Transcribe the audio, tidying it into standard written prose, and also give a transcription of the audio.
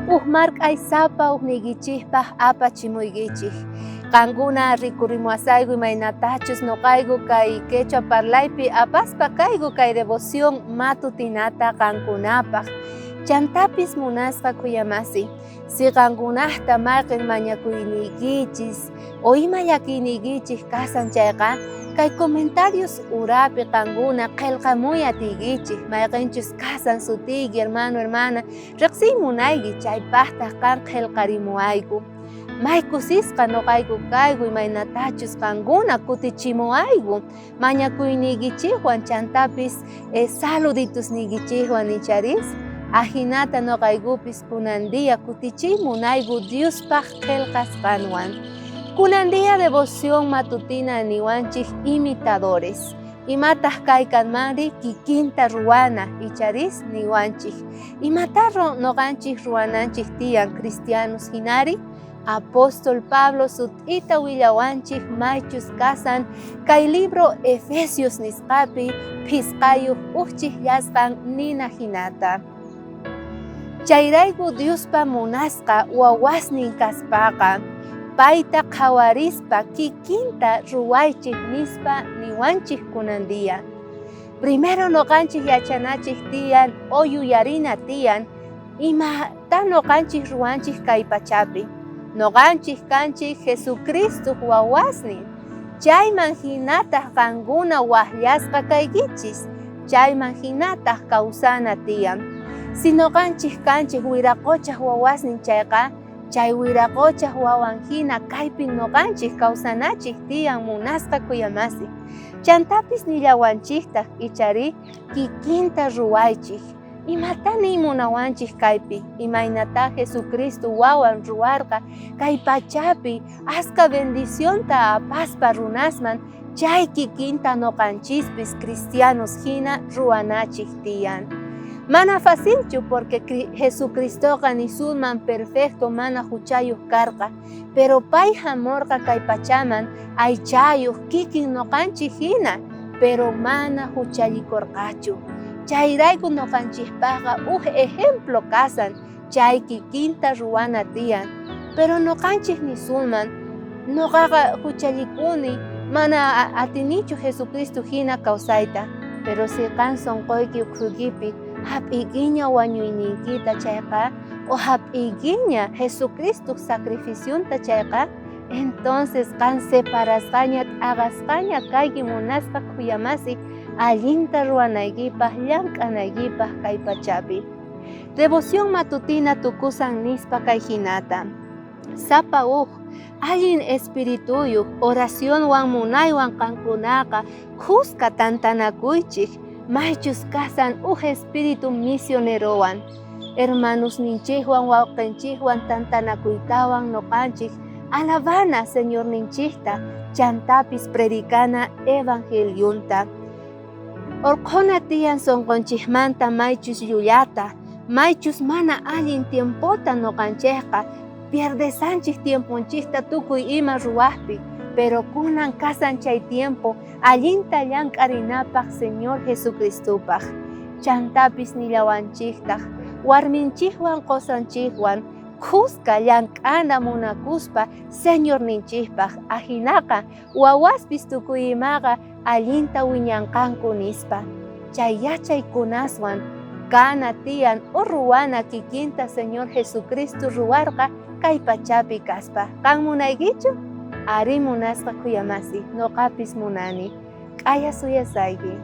Uj mark'ay sapa ujniykichejpaj apachimuykichej. Qankuna rikurimuwasayku imaynatachus noqayku kay quechua parlaypi apaspa kayku kay devoción matutinata qankunapaj. Chantapis munasqa khuyamasi, si qankunajta mayqen mañakuyniykichis o ima llakiyniykichej kasan chayqa, kay comentarios urapi qankuna qhelqamuy atiykichej, mayqenchus kasan sutiyki, hermano, hermana, Reqsiy munayki, chaypajtaj qan qhelqarimuwayku. May kusisqa noqayku kayku imaynatachus qankuna kutichimuwayku mañakuyniykichejwan chantapis saluditusniykichejwan icharis. Ajinata noqaykupis kunan día kutichiy munayku Diospaj qhelqasqanwan. Kunan día devoción matutina niwanchej imitadores. Imataj kay kanmanri kikinta ruwana icharis niwanchej. Imatá noqanchej ruwananchej tiyan cristianos jinari? Apóstol Pablo sut'ita willawanchej maychus kasan kay libro Efesios nisqapi phisqayoj uj chijllasqan nina jinata. Chayrayku Diospa munasqa wawasnin kaspaqa, payta qhawarispa kikinta ruwaychej nispa niwanchej kunan día. Primero noqanchej yachanachej tiyan o yuyarina tiyan imatá noqanchej ruwanchej kay pachapi. Noqanchej kanchej Jesucristoj wawasnin. Chayman jinataj qankuna wajyasqa kaykichis. Chayman jinataj kawsana tiyan. Si noqanchej kanchej wiraqochaj wawasnin chayqa, chay wiraqochaj wawan jina kaypi noqanchej kawsanachej tiyan munasqa khuyamasi. Chantapis nillawanchejtaj icharí kikinta ruwaychej. Imatá niy munawanchej kaypi? Imaynatá Jesucristo wawan ruwarqa kay pachapi aska bendicionta apaspa runasman Chay kikinta noqanchispis cristianos jina ruwanachej tiyan. Mana facilchu porque Jesucristoqa nisunman perfecto mana juchayoj karqa, pero pay jamorqa kay pachaman aychayoj kikin noqanchej jina, pero mana juchallikorqachu. Chayrayku noqanchejpajqa uj ejemplo kasan chay kikinta ruwana tiyan. Pero noqanchej nisunman, Noqaqa juchallikuni, mana atinichu Jesucristo jina kawsayta. Pero si qan sonqoyki ukhuykipi jap'iykiña wañuyniykita chayqa, o jap'iykiña Jesucristoj sacrificionta chayqa, entonces qan separasqaña t'aqasqaña kayki munasqa khuyamasi allinta ruwanaykipaj llank'anaykipaj kay pachapi. Devoción matutina tukusan nispa kay jinata. Sapa uj, allin espirituyoj oracionwan munaywan qankunaqa khuska tantanakuychej, maychus kasan uj espíritu misionerowan. Hermanosninchejwan wawqenchejwan tantanakuytawan noqanchej alabana Señorninchejta, chantapis predicana evangelionta. Orqhona tiyan sonqonchejmanta maychus llullata, maychus mana allin tiempota noqanchejqa pierdesanchej tiemponchejta tukuy ima ruwajpi, pero kunan kasan chay tiempo allinta llank'arinapaj Señor Jesucristopaj. Chantapis nillawanchejtaj warminchejwan qosanchejwan khuska llank'ana munakuspa Señorninchejpaj, ajinaqa Wawaspis tukuy imaqa allinta wiñanqanku nispa. Chay yachaykunaswan kana tiyan o ruwana kikinta Señor Jesucristo ruwarqa kay pachapi kaspa. Qan munaykichu? Arí munasqa khuyamasi, noqapis munani. K'aya suyasayki.